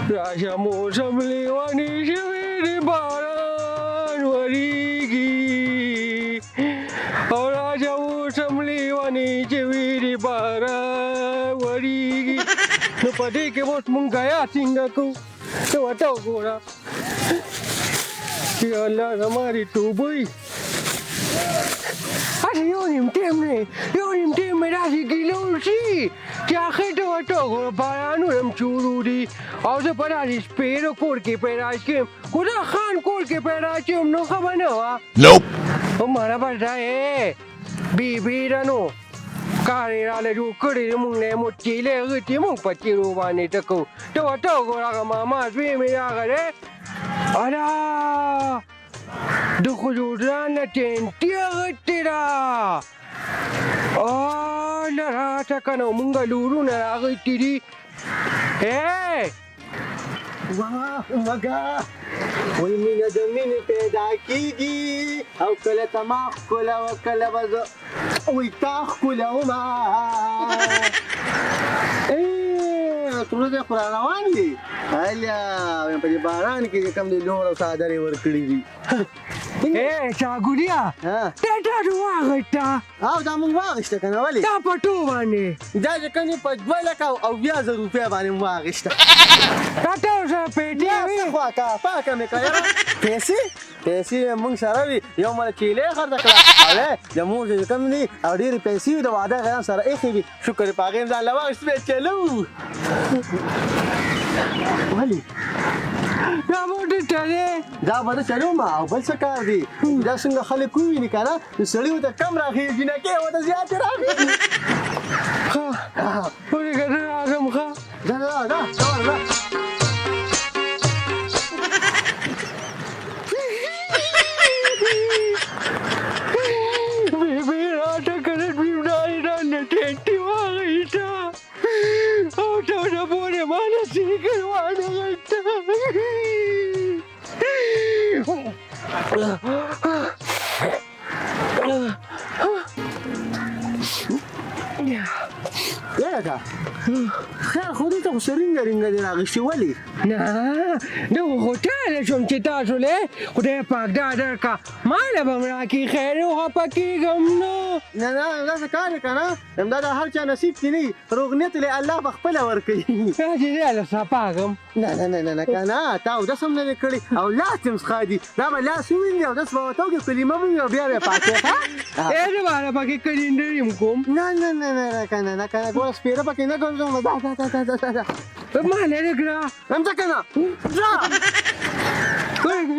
راشه موسم لیونی شوی دی، باران وریږي. او راشه موسم لیونی شوی دی، باران وریږي. نو په دې کې اوس مونږ ګیا څنګه کوو؟ ته ورته وګوره چې الله زما دې توبه وي. هسې یو نیم ټایم نه، یو نیم ټایم مې داسې ګیله وشي چې اخر ته ورته وګوره، بارانونه هم شروع دي او زه په داسې سپېره کور کې پیدا شوم. خو دا خان کور کې پیدا شوم نو ښه به نه وه. Nope. مړه به ځه بي بي ده. نو کار یې راله جوړ کړی دی، مونږ نه یې مو چیلې غوښتي، مونږ په چیرو باندې څه کوو؟ ته ورته وګوره، هغه ماما زوی مې راغی دی. الا د خو ځان نه ټینټي اخیستې ده. له راشه که نه، مونږ لورونه راغوښتي دي. ای واه مګا وای، مینه د مینې پیدا کیږي او کله ته ما ښکله او کله به زه وای تا ښکلومه. څومره ځای خو را روان دي. هله وایم په دې باران کې چې کوم دی لوړ او څادر یې ورکړي دي. ای چاګولیا، دا تاسو واخیسته؟ او دا مونږ واخیسته که نه، ولې؟ دا په ټو باندې؟ دا چې کوم دی په 2,70,000 روپۍ باندې مونږ واخیسته. دا تاسو سره پیټې وي؟ څه خوا کا پاکه مې کړه یاره. پیسې مونږ سره وي. یو مله چیلې خرڅه کړه او د مور چې کوم دي او ډېرې پیسې وي، د واده غیان سره ایښې وي. شکر یې په هغې هم ځان له واخیست، بیا چلو. ولې؟ دا موټر چلې؟ دا به زه چلوم او بل څه کار دی؟ دا څنګه خلک وویني که نه، نو سړي ورته کم راخېږي، جینکۍ ورته زیاتې راخېږي. ښه، ولېږه، زه راځم. ښه. ځه ځه ځه ځه ځه. بي بي راته کړه، بیماری رانه ټینټي واخیسته او ته نه پورې ما نه سیکل وانه غوښته. یاره خیر خو دې ته خو څه رینګه رینګه دې راغیستې، ولې؟ نه، زه خو خوشحاله شوم چې تاسو له خدای پاک دا درکړه، ما له به هم راکړي. خیر، خفه کېږم نه. نه نه، داسې کار یې که نه، همدا د هر چا نصیب کې نه وي. روغ نیت له الله په خپله ورکوي. داسې دی له صفا کوم. نه نه نه نه نه، که نه تا اودس هم نه دی کړی او لاس دې هم څښا دي. دا به لاس ووینځي، اودس به ورته وکړي، کلمه به وي او بیا به یې پاکوې. ښه. ای زه به پکې کلینډر هم کوم. نه نه نه نه نه، که نه نه، که نه، ګوره سپېره پکې نه ګرځوم. دا دا دا دا دا دا. ما لرې کړه. هم ځه که نه، ځه.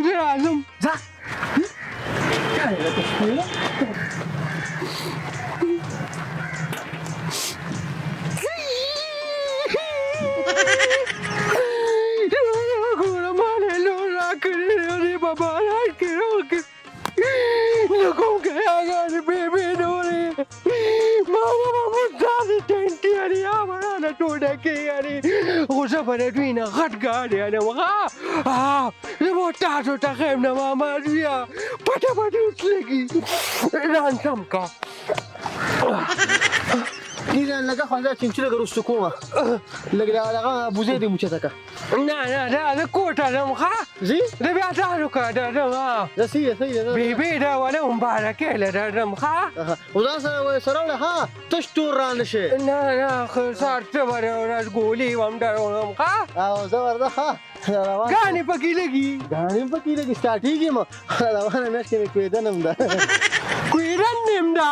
زه راځم. ځه. ګوره ما له لور راکړې دې په باران کې راکړې. نو کوم ګیاګانې بې بې نورې ما به مستاسې ټینټې اړي رانه ټوډه کې اړي، خو زه به د دوی نه غټ ګاډی اړم. ښه، زه به تاسو ته ښیم. نه ماما زویه، پټه به دې اوس لګي. ځان سم کا. دې ځان لږه خو ځه، چینچي لږه وروسته کومه لږ دغه بوزې دې موچته که. نه نه، دا زه کور ته ځم. ښه. ځي. زه بیا تاسو کره درځم. ځه، صحیح ده، صحیح ده. بي بي دا وله مبارکۍ له درځم. ښه. خو ځان سره سره وړه، ها تش تور رانه شي. نه نه، ښه سار څه به ورځ ګولۍ وم دروړم. ښه. او زه ورځه. ښه روان. ګانې پکې لګي. ګاڼې هم پکې لګي، سټارټېږي مو. روانه میاشت کې مې کوېدن هم ده. کویدن نیم ده.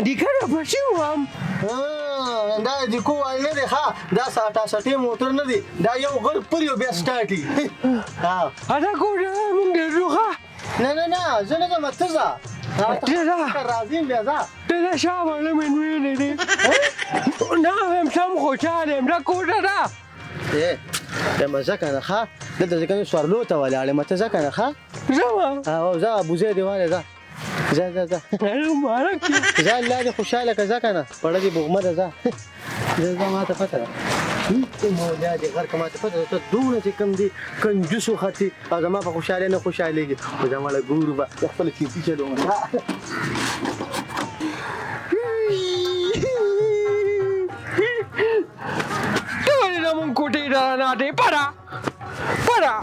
دې کله پسې وم. دا د کو وای نه دی. ښه، دا ساټا سټې موټر نه دی، دا یو غر پر یو بیا سټارټي. ها. ادا کوټه مونږ ډېر ځو. ښه. نه نه نه، زه نه ځم، ته ځه. ته ځه. راځم بیا، ځه. ته ځه، شابه نه مې ویلې دي. نه وایم سم خوشحاله یم. دا کوټه ده. ای ته مزه که نه. ښه، دلته چې کومې سورلو ته ولاړ یم، ته ځه که نه. ښه. ځم. او ځه، بوزې دې واله، ځه ځه ځه ځه. مبارک. ځه، الله دې خوشحاله که. ځه که نه، پړه دې بغمه ده. ځه ځه ځه، ما ته پته ده. مولا دې غر که ماته پته ته دومره چې کوم دي کنجوس وختي او زما په خوشحالۍ نه خوشحالېږي، خو زه مړه ګورو به زه خپله چیچي چلوم. ته ولې زموږ کوټې ته راناتې؟ پره پره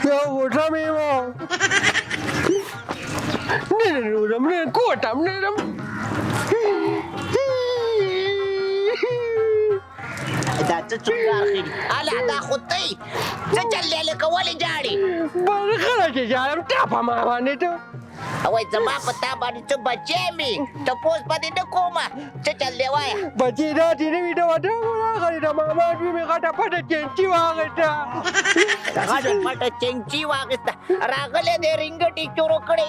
یو غوټه مې وه، نه ننوځم، نه کوټه هم نه ځم. دا څه څنګار خېږي؟ اله دا خو ته یې، څه چل دی لکه ولې ژاړې؟ برخه چې ژاړم تا په ما باندې ته وای زما په تا باندې څه بچی مې تپوس به دې نه کومه، څه چل دی وایه؟ بچی داسې نه وي، د واده راغلی د ماما زوی مې غټه پټه چینچي واخیسته. غټه پټه چینچي واخیسته، راغلی دی رینګټې شروع کړې.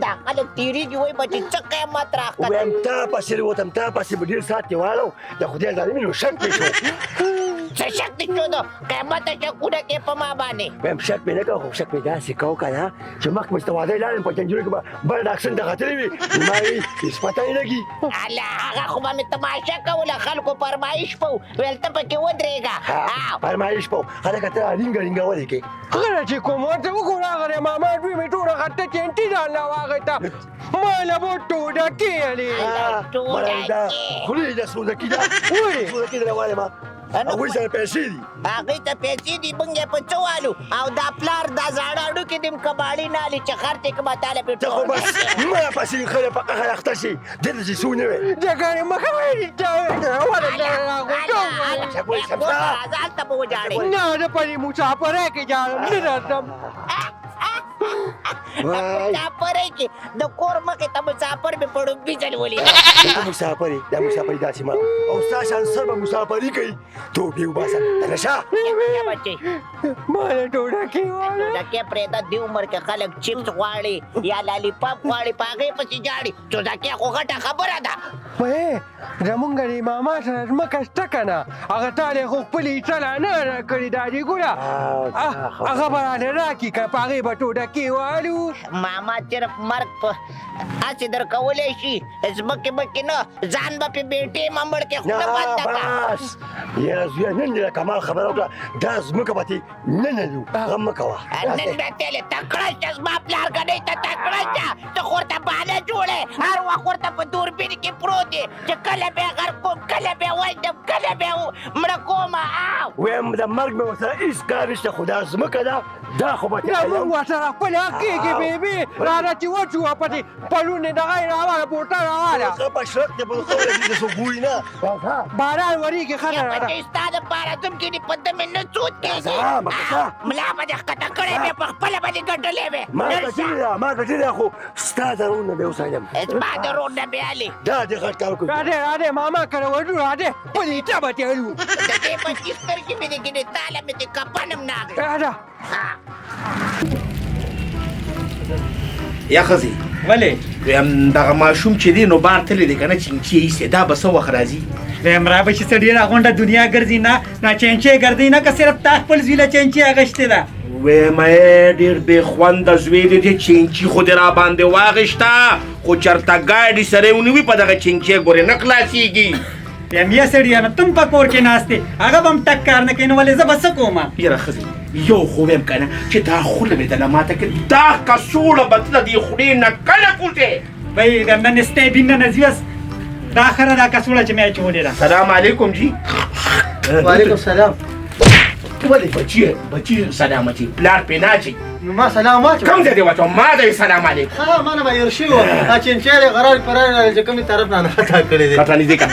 دا خلک تېرېږي وایي به چې څه قیامت راښکته. وایم تا پسې وروتم، تا پسې به ډېر ساعت کې واړو، د خدای ظالمي نو شک پرې شو. څه شک دې شو؟ د قیامته شکونه کې په ما باندې؟ وایم شک مې نه کوه، خو شک مې داسې کوه که نه چې مخکې مې چې ته واده لاړم په جنجرو کې به بل ډاکسن ته ختلی وي، ما وی هېڅ پته نه لګي. اله هغه خو به مې تماشه کوله، خلکو فرمایش په ویل ته پکې ودرېږه. فرمایش په خلک ته رینګه رینګه ولې کې خره چې کوم ورته وګوره، هغه ماما زوی مې ټوله غټه چینټي ځان له واخیسته، ما له به ټوډه کېلې. مړه خولې د سوزکي ده، ولې؟ سوزکي ده وایم هغوی سره پیسې دي، هغوی ته پیسې دي، موږ یې په څه والو؟ او دا پلار دا زاړه هډوکي دې هم کباړي نه الي چې خرڅ یې کړه تا له پرې. ته خو بس مړه پسې خله په قهر اخته شي، دې ته چې څو نه وې جګړې مه کوئ. راځه هلته به وژاړې. نه زه په دې مسافرۍ کې ژاړم، نه راځم. مسافرۍ کې د کور مخې ته مسافر مې په ړومبي ځل ولید. ته مسافر یې، دا مسافري داسې مه او ستا شان سر به مسافري کوي، توبې وباسه ته شه. بچی ما له ډوډکې واله ډوډکې پرېږده، دې عمر کې خلک چپس غواړي یا لالیپاپ غواړي، په هغې پسې ژاړي. ډوډکې خو غټه خبره ده. وایې زمونږ دې ماما سره ځمکه شته که نه، هغه تا له خو خپلې حصه لا نه راکړې دا دې ګوره، هغه به راله راکړي که په هغې به ټوډکې والو. ماما صرف مرګ په هسې درکولی شي، ځمکې مکې نه، ځان به پې بېټې ممړ کې خوله بنده کړه. بس یاره زویه نن دې د کمال خبره وکړه، دا ځمکه به ترې نه نه ځو، غم مه کوه. نن به تېلې تکړه شه زما پلار که نه ته تکړه شه، ته خو ورته بانه جوړې، هر وخت ورته په دوربین کې پروت یې چې کله به یې غرق کوم، کله به یې وژنم، کله به یې مړه کوم. وایم د مرګ مې ورسره هېڅ کار نشته، خو دا ځمکه ده دا خو به دا موږ ورسره خپل حق کېږي. بېبي راځه چې وچو په دې پلونې دغه یې راواله، بوټه راواله. ښه په شرق دی، په ښه ولګي د څوک ګوري نه. باران ورېږي، ښه ده راځه. بچی ستا دپاره ځم کېني په ده مې نه څوت کېږي، ملا به دې ښکته کړې وې، په خپله به دې ګټلې وې. ما ګټلې ده، ما ګټلې ده، خو ستا د ورور نه به وساتم. زما د ورور نه بې الې. دا دې غټ کار وکړي. راځه راځه ماما کره ورځو، راځه په دې ته به تېر یو. د دې بچي سترګې مې دې ګینې تاله مې دې کفن هم نه اخلي. راځه. یا ښځې ولې؟ وایم دغه ماشوم چې دی نو بار تللی دی که نه، چینچې یې ایستې، دا به څه وخت راځي؟ وایم را به چې څه ډېره غونډه دنیا ګرځي، نه نه چینچې ګرځي نه، که صرف تا خپل زوی له چینچې اخیستې ده. وایم ای ډېر بې خونده زوی دی چې چینچي خو دې راباندې واخیسته، خو چېرته ګاډي سره ونه وي په دغه چینچې ګورې نه خلاصېږي. وایم یه سړیه نو تم په کور کې ناست یې، هغه به هم ټک کار نه کوي، نو ولې زه به څه کومه؟ یاره ښځې یو خو وایم که نه چې دا خوله مې دله ماته کړې، دا کڅوړه به ته د دې خولې نه کله کوزې؟ بی د نن ستی بین نه ځي بس دا خره دا کڅوړه چې مې اچولې ده. سلام علیکم جی. وعلیکم سلام. ولې بچی بچی سلام اچي، پلار پې نه اچي؟ نو ما سلام واچو. کوم ځای دې واچو؟ ما دی سلام علیکم. ها ما نه به هېر شوي وو، دا چینچی دی غرار پرار راغلی چې کومې طرف نه خطا کړی دی. راته نږدې کړه،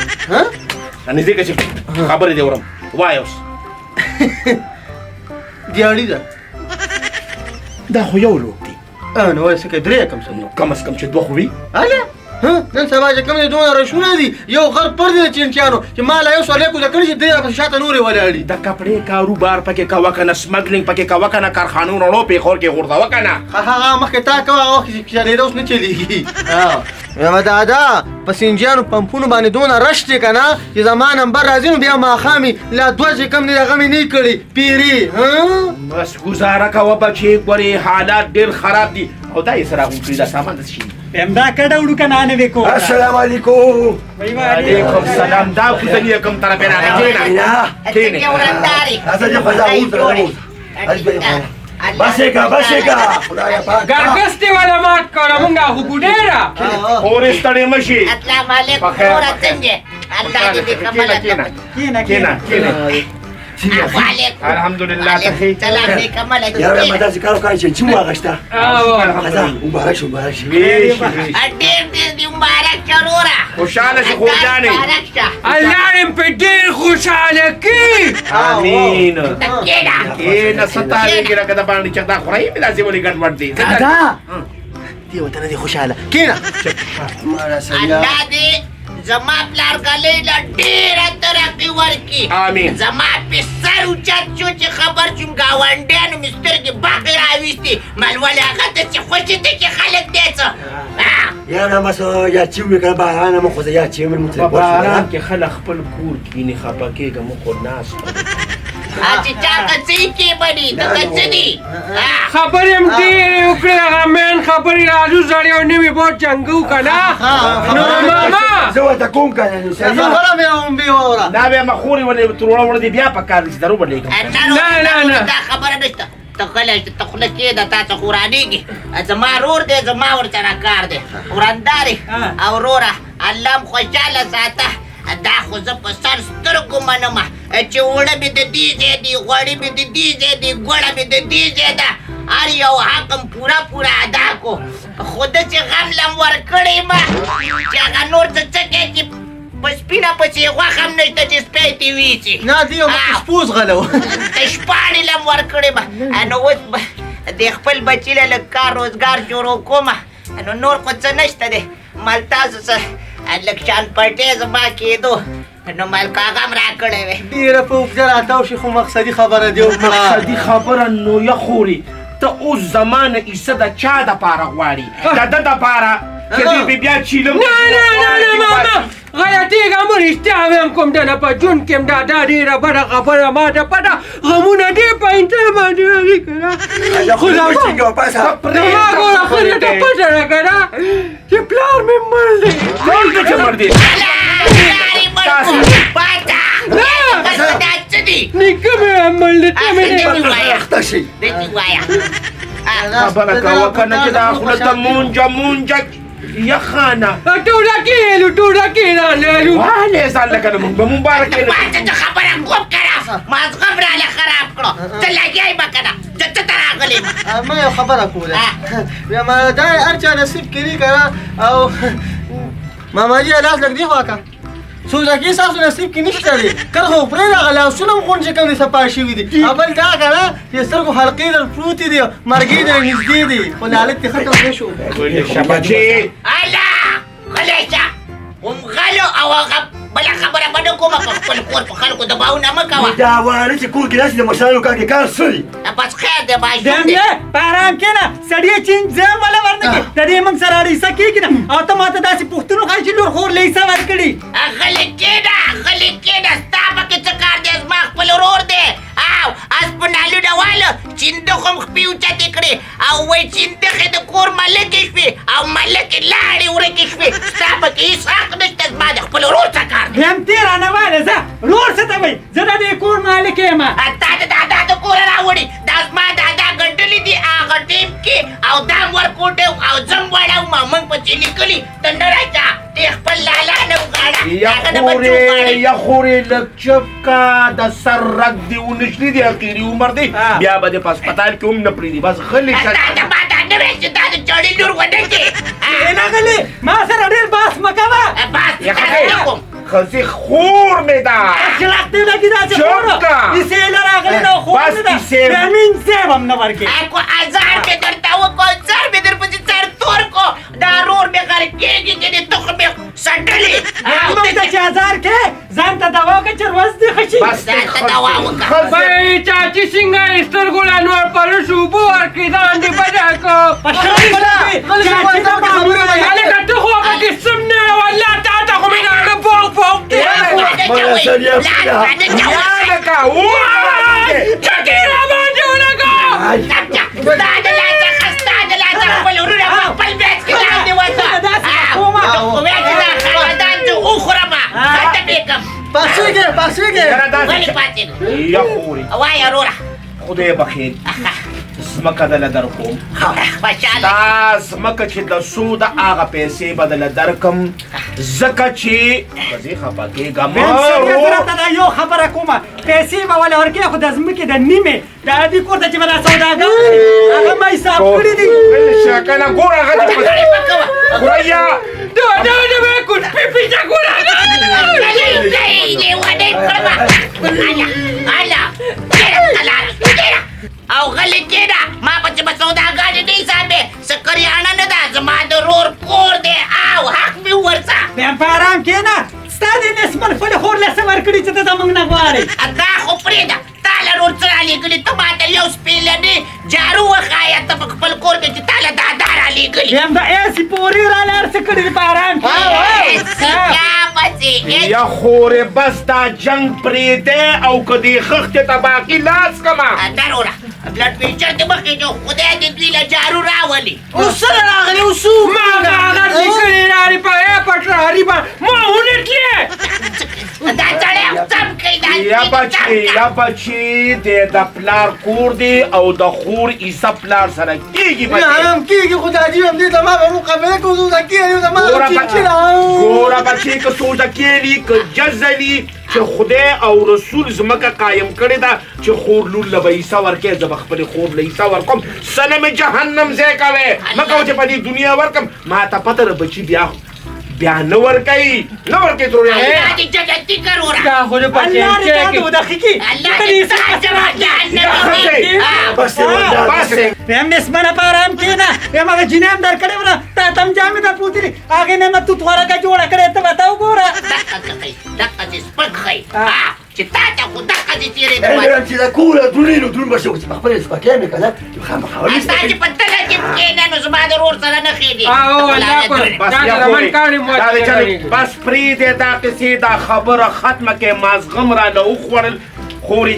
نږدې کړه چې خبرې دې اورم، وایه اوس. دیاړي ده. دا خو یو لوټ دی. نو وایه څه کوې، درې کم څه؟ نو کم از کم چې دوه خو وي. هله نن سبا چې کوم دی دومره رشونه دي، یو غر پر دی د چینچیانو چې ما لا یو سولی کوزه کړي چې درې راپسې شاته نورې ولاړې. د کپړې کاروبار پکې کوه که نه، سمګلینګ پکې کوه که نه، کارخانو رڼو پېښور کې غورځوه که نه. هغه مخکې تا کوه، هغه وخت چې چلېده اوس نه چلېږي. وایم دادا په سینجیانو پمپونو باندې دونه رش دی که نه چې زما نمبر راځي نو بیا ماښام لا دوه چې کوم دی هغه مې نه کړي پیري. بس ګزاره کوه بچې، ګورې حالات ډېر خراب دي. او دا یې سره راغونډ کړي، دا سامان د څه شي؟ همدا کډه وړو که نه نوې کور ته. السلام علیکم. وعلیکم سلام. دا کوزنی یې کوم طرف راغی؟ کښېنه کښېنه. راځه دې خوا، ووځه ووځه. بس یې که، بس یې که، خدایه پاک. ګرګس دې والا مات کړه، مونږ خو بوډۍ ده. خورې ستړې مه شي. السلام علیکم. پخیر، وروره پخیر. څنګه یې؟ الله دې دې کمله کښېنه کښېنه کښېنه کښېنه. وعلیکم. الحمدلله، ته ښه یې؟ سلام دې کمله. یاره ما داسې کار وکړ چې چې واغښته. راځه، مبارک شه، مبارک شه. ویش ویش. ډېر ډېر دې مبارک شه وروره. خوشحاله شې خورجانې. مبارک شه. الله دې په ډېر خوشحاله کړي. آمین. ته کښېنه. کښېنه، څه تاوېږي لکه د باندې چې دا خورایي مې داسې ولې ګډوډ دی؟ دادا دې وطن دې خوشحاله کښېنه. الله دې زما پلار ګلۍ له ډېره ترقي ورکړي. آمین. زما پې سر اوچت شو چې خبر شوم ګاونډیانو مې سترګې بقې راویستې. ملولې هغه ته چې خوشې دي چې خلک دی څه. یاره ما څه یا چې وې که باران مو خو یا چې مې مو په باران کې خلک خپل کور کښېني، خفه کېږه مه، خو ناست. چې چا که څه یې کېبني ته که څه دي. خبرې هم ډېرې وکړې، هغه مین خبرې راځو زړې او نوې بوت جنګو که نه. نو ماما زه ورته کوم که نه، نو سړیه. خبره مې هم بې واوره. دا بیا ما خورې ولې تروړه وړه دې بیا په کار دي چې درو به لېږم. نه، نه، نه. دا خبره نشته. ته غلی شه، ته خوله کېږده، تا څه خورانېږي. زما ورور دی، زما ورسره کار دی. ورندارې او وروره الله م خوشحاله ساته. دا خو زه په سر سترګو منم چې اوړه مې د دې ځای دي، غوړي مې د دې ځای دي، ګوړه مې د دې ځای ده، هر یو حق م پوره پوره ادا کو. خو داسې غم لم ورکړی ما چې هغه نور څه څه کوي چې په سپینه پسې غوښه هم نشته چې سپی ترې ویسي. نه دی یو مخکې سپوز غلو. شپاڼې لم ورکړې ما. نو اوس د خپل بچي له لږ کار روزګار شروع کومه. نو نور خو څه نشته دی. مال تاسو څه لږ شان پټی زما کېدو، نو مال هغه هم راکړی وی. ډېره په اوږده راتاو شي، خو مقصدي خبره دې وکړه. مقصدي خبره نو یه خورې، ته اوس زما نه ایسه د چا دپاره غواړي؟ د ده دپاره چې دې بې بیا چیلم. نه نه نه نه ماما غلطېږه مه، رښتیا وایم کوم دنه په ژوند کې هم دا ډېره بده خبره ما ته پته غمونه ډېر په انسان باندې راځي که نه. خو زما ګوره ښځې ته پته ده که نه چې پلار مې مړ دی. مړ دی چې مړ دی. پلار یې مړ کړو. پاته دا څه دي؟ نیکه مې هم مړ دی، ته مې نه. اخته شي. داسې وایه. خبره کوه که نه چې دا خوله ته مونجه مونجه یخانه. ټوله کېلو ټوله کېلو. والې ځان لکه نو مونږ به مبارک یې. پاته ته خبره کوم که نه مازغه م راله خراب کړو. ته لګیا یم که نه؟ زه څه ته راغلی یم؟ ما یو خبره کوله، ما دا هر چا نصیب کې دي که نه. او ماما جي لاس لږ دې خوا که څو ځکې ستاسو نصیب کې نشته دی. کله خو پرې راغله، لاسونه هم غونډ چې کوم دي صفا شوي دي. او بل دا که نه چې سترګو حلقې در پروتې دي، مرګې در نږدې دي، خو لالت دې ختم نه شو. شبچې الله غلی شه. هم غلو او هغه بله خبره به نه کومه. په خپل کور په خلکو دباونه مه کوه. دا واره چې کور کې داسې د مشرانو کار کې کار څه دی؟ بس خیر دی ماشوم دی. دمې په آرام کښېنه سړیه، چین ځای وله ورنه کړې. د دې موږ سره اړیسه کېږي نه، او ته ماته داسې پوښتنو ښایي چې لور خور له حصه ورکړي. غلی کښېنه، غلی کښېنه. ستا پکې څه کار دی؟ زما خپل ورور دی. او اس په نالونه واله چیندخو هم خپې اوچتې کړې او وایي چیندخې د کور ملکې شوې او ملکې لاړې ورکې شوې. ستا پکې هېڅ حق نشته. زما د خپل ورور څه کار دی؟ بیا هم تې رانه واله. ځه ورور څه ته وایي؟ زه د دې کور مالک یم. تا د دادا د کوره راوړي. دا زما دادا ګټلي دي هغه ټیم کې، او دا هم ورکوټی او زه هم وړم. موږ پسې لیکلي ته نه راځه، ته خپل لالا نه وغواړه. هغه نه به څه وغواړي؟ یا خورې لږ چپ کا، د سر رګ دې ونشلي دی، اخري عمر دی، بیا به دې په هسپتال کې هم نه پرېږدي. بس غلی شه. تا ته ما دا نه ویل چې دا د چړې لور ونه کړې. نه غلی، ما سره ډېر بحث مه کوه. بحث نه کوم. ښځې خور مې ده. چراغ دې لګي داسې خور چپ کا. کیسې له راغلې ده، خور بس مې ده. کیسې. امین صاحب هم نه ورکوي. کو ازار مې درته وکړو، سر مې درپسې سر تور کړو. دا رور مې غرقېږي چې د تخم مې څټلې. موږ ته چې ازار کې ځان ته دوا وکړه چې ورځ دې ښه شي. بس ځان ته دوا وکړه. بای چاچي څنګه یې سترګو له نور پرش اوبه ورکړې، ځان دې بدل کړو. هلکه ته خو پکې سم نه یې، والله تا ته خو مې د هغه فوق فوق دی. لکه چکې را باندې ولګه. ستا د لاسه، ستا د لاسه خپل پاسېږې. یاره داسې ولې پاڅېږم؟ یا خورې، وایه وروره. خدای به خیر، ځمکه دله در کوم. خوشحاله. دا ځمکه چې د څو ده هغه پیسې به دله درکم، ځکه چې په دې خفه کېږه مه. سړیه، زه ورور. راته دا یو خبره کومه، پیسې به ولې ورکوې، خو د ځمکې د نیمې د عادي کور ته چې به دا سوداګر دی، هغه ما حساب کړي دي. شه کنه، ګوره هغه دې خبرې مه کوه. خوریا. دا دا دا به کوټ پی پی تا ګوره. غلی ځئ، لیونی کړمه. اله اله، کښېنه قلاره، کښېنه او غلی کښېنه. ما به چې به سوداګانې نه حسابې، څه کریانه نه ده، زما د ورور کور دی او حق مې ورڅه. بیا په ارام کښېنه. ستا دې نسمن خپلې خور له څه ورکړي چې ته زموږ نه غواړې؟ دا خو پرېږده، تا له ورور څه رالیږلي؟ ته ماته یو سپېلنی جارو وښایه، ته په خپل کور کې چې تا له دادا رالیږلي. بیا هم د ایسي پورې راله هر څه کړي دي، په ارام کښېنه. یا پسې. یا خورې، بس دا جنګ پرېږدی او که دې خښتې ته باقي لاس کمه. دا وروره، بلډ پریشر دې مخکې جو، خدای دې دوی له جارو راولي. اوس څه راغلې اوسو؟ ما کاغذ لیکلی لارې په پټراري به ما ونه تلې. دا سړی سم کوي دا. یا بچي، یا بچي، د د پلار کور دی او د خور عیسی پلار سره کېږي بچي. هم کېږي، خو دا عجیب هم دې زما به مقابله کوو، زه کېږي زما ګوره چینچي. ګوره بچي، که سوزه کېلي که جزلي، چې خدای او رسول ځمکه قایم کړې ده چې خور لور له به عیسی ورکوي، زه به خپلې خور له عیسی ورکوم. سلم جهنم ځای کوې مه کوه چې په دې دنیا ورکم. ما ته پته ده بچي، بیا بیا نه ورکوي، نه ورکوي ترورې. الله دې جنتي کړ وروره. دا خو دې په الله دې چینچې تا کې دوزخي کړي. الله ته دې دې تا جهنمي کړي. بس دې ورته. بس. بیا هم نسمنه په ارام کښېنه. بیا هم هغه جینۍ هم درکړې وه، تا ته هم جامې در پوتلي، هغې نه مې توت ورکه جوړه کړې، ته به ته وګوره. دقه ښیي، دقه دې سپک ښیي چې تا ته خو دقه دې تېرېده. ای چې دا کور درونی نو درون به شي، چې په خپلې سپکې مې که نه خامخا ولې. ستا چې په تله کې کښېنه نو زما د ورور سره نه ښېږي. او الله پر بس دا یا د رمن خورې، کاڼي مو دا دې چلې، بس پرېږدی دا قصې، دا خبره ختمه کړې. مازغم رانه وخوړل. خورې،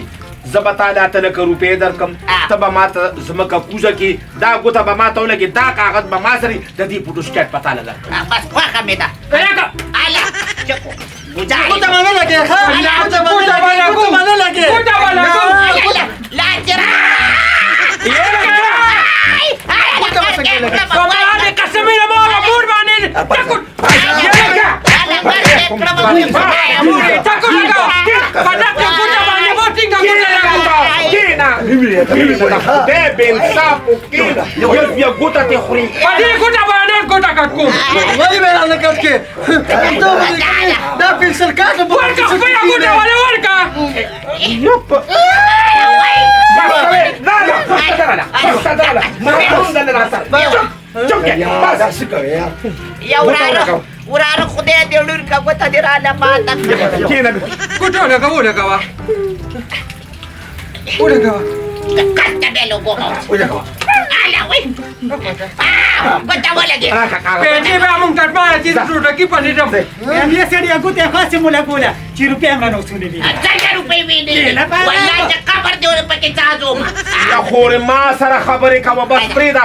زه به تا له لکه روپۍ درکم، ته به ما ته ځمکه کوزه کړې، دا ګوته به ما ته ولګې، دا کاغذ به ما سره وي، د دې فوټوسټیټ به تا له درکړم. بس خوښه مې ده. راکه. اله چکو ګوزارې. ګوته به نه لګې، ښه؟ ګوته به نه لګې، ګوته به نه لګې. ګوته به لګوم. لا چې ګوته به څنګه لګې؟ زما دې قسم یې ما مور باندې تکو تکو لګا په دغه ګوته باندې مو ټینګه ګوته لګا. کښېنه، کښېنه، د خدای بې انصافو، کښېنه. یو بیا ګوته ترې خوري. په دې ګوته باندې ګوته کټ کوم. ولې به رانه کټ کې؟ ته به دې دا پنسل کاټ به ورکه خپله ګوته ولې ورکه. بس کوې، نه نه، خسته درله، خسته درله، ما هم دله راسره. چوپ چوپ کې، بس. دا څه کوې یا؟ یو وراره، وراره، خدای دې ړوند کړه، ګوته دې راله ماته کړه. کښېنه. ګوته ولګه، ولګوه، ولګوه. کښته به لګوم. ولګوه. اله وی، ګوته ولګې. راکه کاغذ. پیسې بیا مونږ کټمانه چې ټوټکي پسې ځم. بیا هم یې سړیه ګوتې خاصې مو لګوله چې روپۍ هم رانه وصولوي. څنګه روپۍ وینې؟ والله چې قبر دې ورپکې څاځوم. یا خورې، ما سره خبرې کوه. بس پرېږده،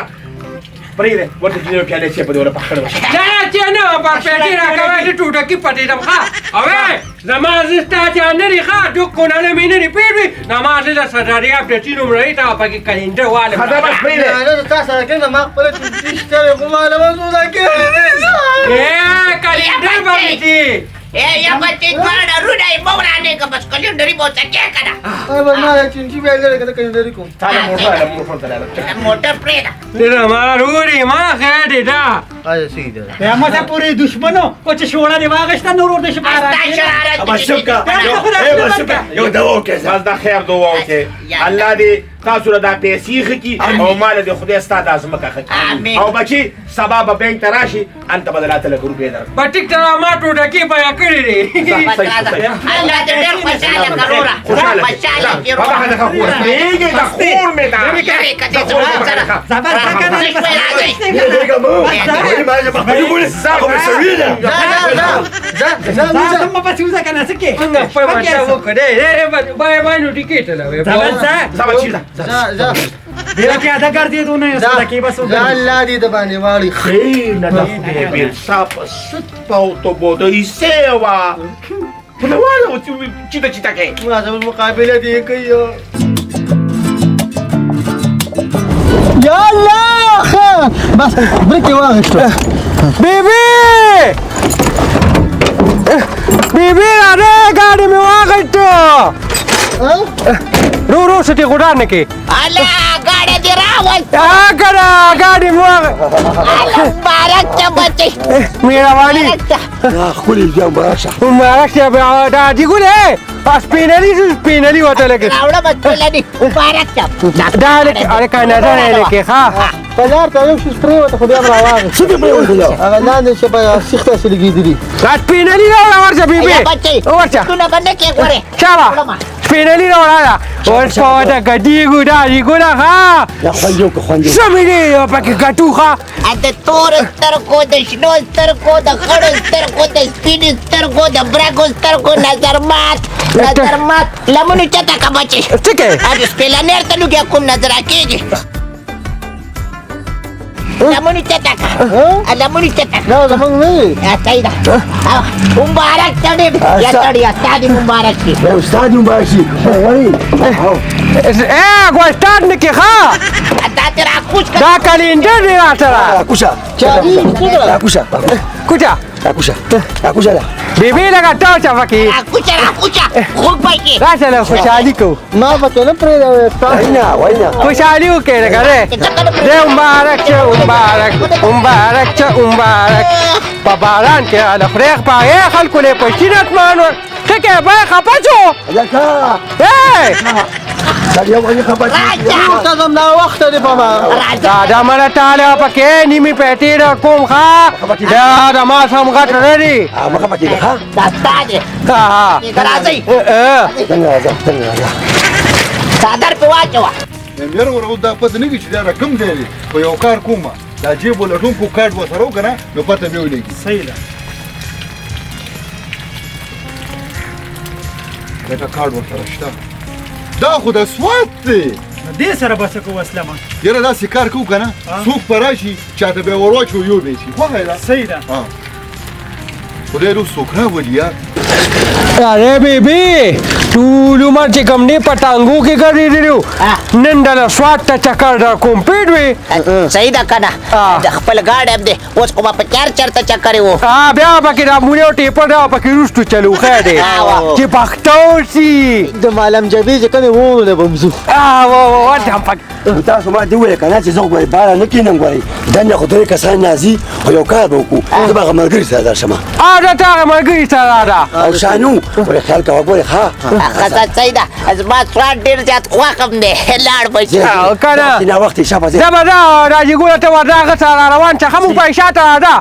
پرېږده، ورته چې یو پیاله چې په دې ورپه خړه وشه. نه نه، چې نه په پیسې راکوه چې ټوټکي پسې ځم. ښه اوې زما زه ستا چې نه لري، ښه دوک کوناله مې نه لري پېږي. زما زه د صدریاب د چینو مړی ته پکې کلینډر والم. ښه بس پرېږده. نه، زه تا سره کښېنم، ما خپله چینچي شته وي، خو ما له وسوځه کېږي. کلینډر به مې دي. ای یا بچې، دواړه رونه یې مه ورانېږه، بس کلینډري به ورته کې که نه. بس ما د چینچي بیا لرې که ته کلینډري کوم. تا له موټر له موټر ته لاړم. موټر پرېږده. ته زما رورې، ما خیر دی دا. ایا صحیح ده. بیا ما ته پورې دښمنو خو چې شوړه دې واخیسته نور ورته شي په ارام ستا کښېنه. شرارت. بس چوپ که، بس چوپ که، یو دوا وکړه. بس د خیر دعا وکړئ. الله دې تاسو له دا پیسې ښه کړي او مال دې خدای ستا دا ځمکه ښه کړي. آمین. او بچي، سبا به بانک ته راشي، هلته به د راته لږ روپۍ درکړم. په ټیک ته ما ټوټکي پیا کړې دي. الله دې ډېر خوشحاله کړه وروره. خوشحاله خوشحاله کړې بابا. وروره. د خور پرېږدې، د خور مې ده. لرې که دې زما سره. زبر څه که نه؟ زه شوی راځئ. لږه مو ولې ما چې په خپلې ګورې، هغه مې سوي ده. ځه ځه ځه ځه ځه ځه. ته مه پسې وځه که نه، څه کې؟ څنګه خپل بچا وکړې؟ بای بای نو ټیکټ لوي. زبر ځه. ځه بچي، ځه. ځه ځه. بیا پیاده ګرځېدو نه یو څه کې بس ځه، وګرځي. الله دې د باندې واړي. کښېنه، د خدای بې انصافه ست پاو ته بودۍ سیوا. خو وایه اوس چیته چیته کوې. ما زموږ مقابله دې کوي. یا الله، بس بریک یې واخیستو. بیبي بیبي راځه، ګاډی مې واخیستو. رو رو ستې غوډار نه کې. الا ګاډی دې راوست. که نه ګاډی مې واخیست. الا مبارک شه بچی. مهرباني. ښکلې بیا مبارک شه. مبارک شه. دا جګولې سپینلی شو، سپینلی ورته لګې راوړه. بس سپینلی مبارک شه. دا لکه هلکه نظر یې لکې. ښه په لار ته یو شي پرېوته، خو بیا هم راواغېست. څه دې پرېوتل؟ هغه لاندې چې په سیخ داسې لګېدلي. دا سپینلی راوړه ورشه بیبي، ورشه. تونه به نه کې ګورې. چا سپینلی راوړه ده اوس په ورته ګډېږو. دا جګوله ښه دا خوند یو که خوند یو څه مې دی پکې ګټو. ښه د تورو سترګو، د شنو سترګو، د خړو سترګو، د سپینو سترګو، د برګو سترګو، نظر مات نظر مات. لمنو چته که بچې څه کوې؟ د سپیلنیر ته لوګیا کوم نظر کېږي. لمنو چته که، لمنو چته. دا زموږ نه دی. صحیح ده. مبارک شه ډېر یا سړی. استاد مبارک شي. استاد مبارک شي. ګوستاد نه کې. ښه دا دې راکوز کړه. دا کلینډر دی راسره. راکوشه چابي راکوشه کوچه راکوشه راکوشه ده بیبي لږه تاو شه پکې. راکوشه راکوشه خوږ پکې راشه لږ خوشحالي کوو. ما پکې نه پرېږده. وینا وینا خوشحالي وکړې لږه. دی دی مبارک شه، مبارک مبارک شه، مبارک. په باران کې له خدای په هغې خلکو له په شین اسمان څه کې بای خفه شو. راځه نا وخته دی په ما. دا دا مړه تاله پکې نیمې پیټې ده کوم. ښه دا د ما سم غټ نه دی. مه خفه کېږه. ښه دا ستا دی. راځئ څنګه راځه څادر پې واچوه. یاره ورغو دا پته نه کېږي چې دا رقم ځای دی، خو یو کار کوم، دا جیب ولټوم، خو کارت ورسره وکړه نه نو پته مې ولګي. صحیح ده. لکه کارت ورسره شته. دا خو د سوات دی. دې سره به څه کوو اسلمه؟ یاره داسې کار کوو که نه، څوک به راشي چاته به یې ور واچوو یو به یې شي. خوښه یې ده. صحیح ده. خدای دې څوک راولي یار. ارې بیبي ټول عمر چې کوم دی په ټانګو کې ګرځېدلي وو، نن د سوات ته چکر در کوم. پیډ وي. صحیح ده که نه؟ د خپل ګاډی هم دی، اوس خو به په چار چېرته چکرې وو. بیا پکې دا مولې او ټیپر دا پکې وروستو چلو. ښه دی چې پښتو شي. د معلم جبې چې کومې وونو له به هم ځو. ورته هم پکې. تاسو ما دې وویل که نه چې زه ګورې باره نه کښېنم. ګورې دننه خو درې کسان راځي، خو یو کار به وکړو، زه به هغه ملګري سره درشم. دا ته هغه ملګري سره راځه. او شانو ګورې خیال کوه ګورې. ښه ښه صحیح ده. زما سوات ډېر زیات خوښ هم دی. لاړ به شي که نه. نا وخت یې شابه. زه به دا راځي ګوره ته ورځه هغه سره روان شه. ښه مونږ په شاته راځه.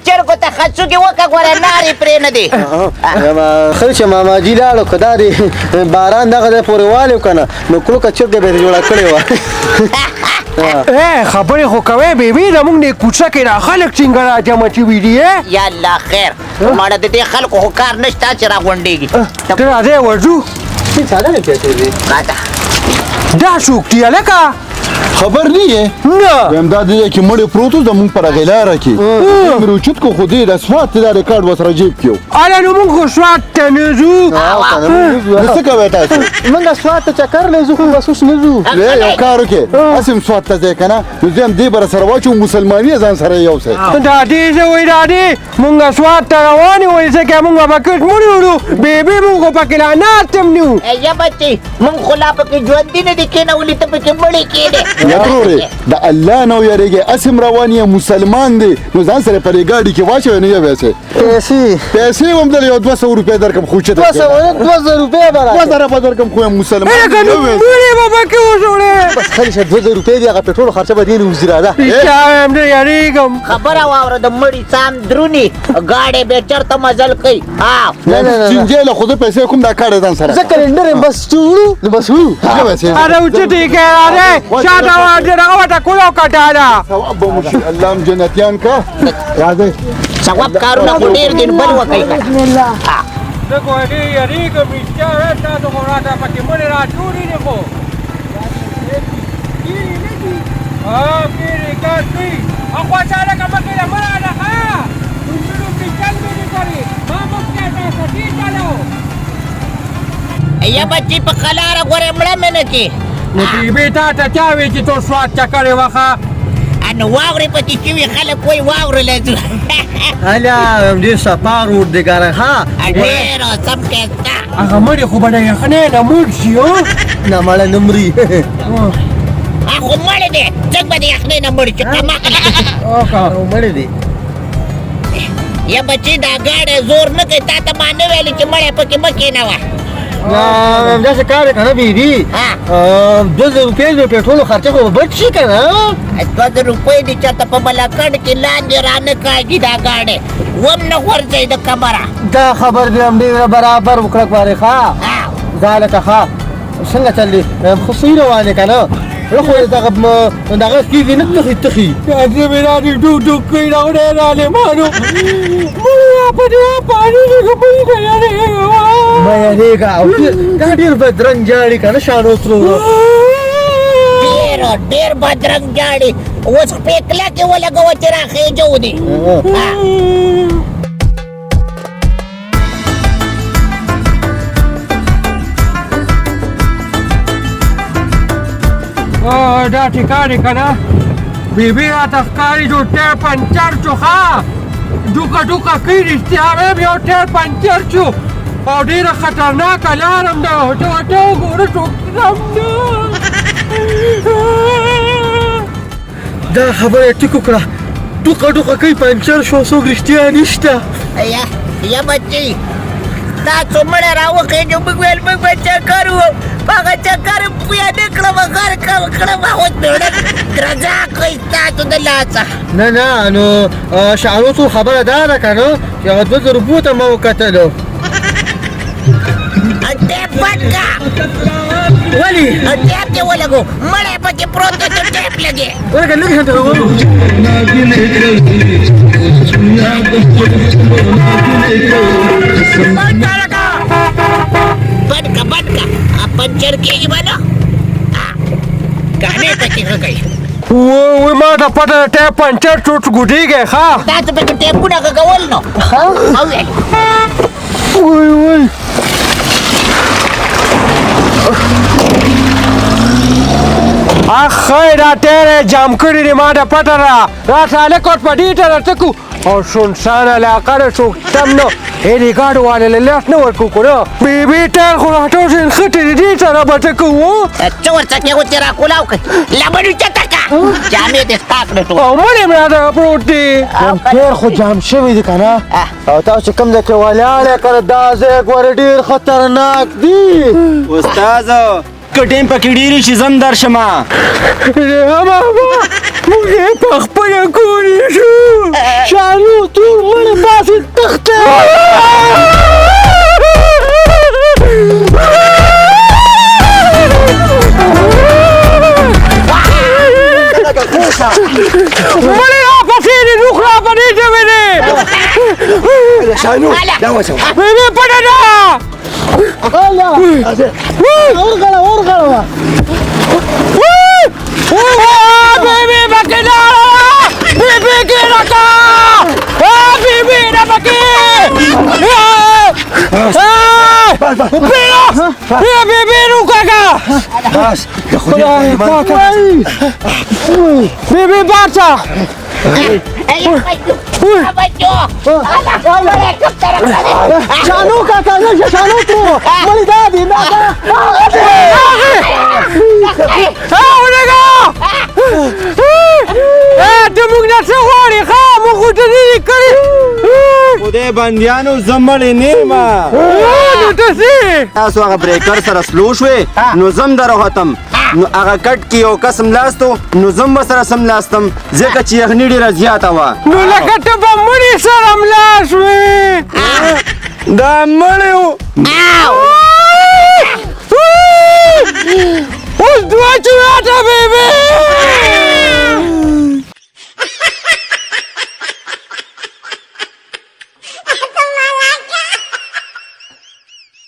چرګو ته خڅوګې وکړه ګوره، نارې پرې نه دی. ښه چې ماماجي لاړو، که دا دی باران دغه ځای پورې والی که نه نو کړوکه چرګه به یې جوړه کړې وه. خبرې خو کوې بیبي، زمونږ دې کوڅه کې دا خلک څنګه راجمع شوي دي؟ یا الله خیر، مړه د دې خلکو خو کار نشته چې راغونډېږي. ته راځې ورځو. ساده نه پیسې دي. دا څوک دی هلکه؟ خبر نه یې؟ نه. وایم دا دې کې مړی پروت و زمونږ پر هغې لاره کې، مې راوچت کړو، خو دې د سوات دی دا ریکارډ ورسره جیب کې و. هله نو مونږ خو سوات ته نه ځو. نو څه کوئ تاسو؟ مونږ سوات ته چکر له ځو، خو بس اوس نه ځو. یو کار وکړئ، هسې هم سوات ته ځئ که نه نو زه هم دې به راسره واچوم، مسلماني یې ځان سره یوسئ. دا دې څه وایي؟ دا دې مونږ سوات ته روان یو، وایي ځکه مونږ به کټ مړي وړو. بیبي مونږ خو پکې لا ناست هم نه یو. یا بچې مونږ خو لا پکې ژوندي نه دي کښېنولي، ته پکې مړی کښېنې. یا ترورې د الله نه ویرېږئ، هسې هم روان یې، مسلمان دی نو ځان سره په دې ګاډي کې واچوئ نو یو یې پیسې پیسې هم در یو 200 روپۍ درکړم، خو چې 200 روپۍ به راکړې. 2000 به درکړم، خو یم مسلمان. لکه نو مړی به پکې وشوړې. بس ښه شه 2000 روپۍ دي، هغه پېټرول خرچه به دې نه وځي. راځه. رښتیا وایم ډېر یارېږم. خبره واوره، د مړي سام دروني ګاډی به چېرته مزل کوي. نه نه نه چینجی له خو زه پیسې کوم دا کار ځان سره. زه کلینډر یم، بس چې وړو نو بس وړو. اره اوچتې کې راځې شاته ورځې دغه ورته کوله کټه ده. ثواب به مو شي، الله هم جنتیان که. راځئ. ثواب کارونه خو ډېر دي، بل وکړئ. زه خو ډېر یارېږم رښتیا وایم، تاسو خو راته پکې مړې راټولې دي خو کېرې کار کوي. اخوا چا لکه مخې له مه راځه. ښه ډومبي ډومبي چل مې دي کړی. ما مخکې تاسو یا بچي په قلاره ګورې مړه مې نه کړي. نو بیبي تا ته چا وی چې تو سوات چکرې وخه؟ نو واورې پکې چې وي خلک وایي واورې له ځو. هله ډېر صفا روډ دی ګاره. ښه ډېر سم ښایسته. هغه مړی خو به د یخنۍ نه مړ شي. نه مړی نه مري. خو مړی دی، څنګه به د یخنۍ نه مړ شي؟ کمعقله مړی دی. یا بچي دا ګاډی زور نه کوي. تا ته ما نه ویلي چې مړی پکې مه کښېنوه؟ داسې کار دی که نه بیبي، 2000 روپۍ د پېټرولو خرچه خو به بچ شي که نه؟ 2000 روپۍ دې چېرته په ملاکنډ کې لاندې رانه کاږي دا ګاډی، وم نه غورځوي د کمره. دا خبر دې هم ډېره برابر وکړه کوارې. ښه دا لکه ښه څنګه چل دی؟ خو صحیح روان دی که نه؟ خو دغه دغه کېږي نه تخي تخي. داسې مې رانې ډوک ډوک کوي راوړی ظالمانو مړی را په دې پاني دې که مړي نه یارېږم. مه یارېږه. او دا ډېر بدرنګ جاړي که نه شانو ترو؟ ډېر ډېر بدرنګ جاړي. اوس خپې کلکې ولګوه چې راخېجو دي. دا ټیکاڼې که نه بیبي راته ښکاري جو ټیر پنچر شو. ښه ډوکه ډوکه کوي. رښتیا وایم یو ټیر پنچر شو او ډېره خطرناکه لار هم ده. ته ورته وګوره څوک سم ده. دا خبره یې ټیک وکړه، ټوکه ټوکه کوي پنچر شو، څوک رښتیا نشته. یا بچي تاسو مړی راوخېږو. موږ ویل موږ به چکر وو، په هغه چکر هم پویه نه کړم، غرق کړم. اوس مې زړه درزا کوي ستاسو د لاسه. نه نه نو شعرو څو خبره دا ده که نه چې هغه 2000 روپو ته ما وکتلو. ټیپ بند کړه. ولې؟ ټیپ دې ولګو، مړی پکې پروت دی، ته ټیپ لګې. ولګه لږ شان ته وګورو. بند کړه بند کړه، پنچر کېږي به نه ګانې پکې غږوي. وای ما ته پته ده ټیپ پنچر شو ګوډېږی. ښه تاسو پکې ټیپونه غږول نو ما ویل. وای وای اخی دا ټیر یې جام کړي دي. ما ته پته ده راته هلک اوس په دې ته راته کو او سنسان علاقه ده څوک سم نه دې ګاډو والې له لاس نه ورکو که نه بیبي ټیر خو راته اوس نښتې دي. دې سره به څه کوو؟ څه ورڅه کې اوس یې راکولاو کړې لمن اوچته کړه، جامې دې ستا کړې ټول. او مړی مې راته پروت دی. ټیر خو جام شوی دی که نه؟ او تاسو چې کوم ځای کې ولاړ یې که نه دا ځای ګورې ډېر خطرناک دی. استاد که ټیم پکې ډېر شي زم درشم. بابا موږ یې په خپله کور شو. شانو تور مړی پاسې تخته. مړی راپسې دی، نوخ راپسې شوی دی. شانو دا وسو بې پټه ده. ورغله ورغله. بیبي پکې لاړه، بیبي کې راکا، بیبي نه پکې بیبي روکاکا. بس د خدای پاک بیبي بارچا. شانو کاکا نه شانو ترور مړی دا دی دا ولګه ته موږ نه څه غواړې؟ ښه موږ خو څه نه دي کړي. خدای بندیانو زه مړی نه یم. نو ته څه؟ تاسو هغه بریکر سره سلو شوې نو زه هم دروختم، نو هغه کټ کې یو کس ملاستو نو زه هم ورسره سملاستم ځکه چې یخني ډېره زیاته وه. نو لکه ته به مړي سره ملا شوې. دا مړی و.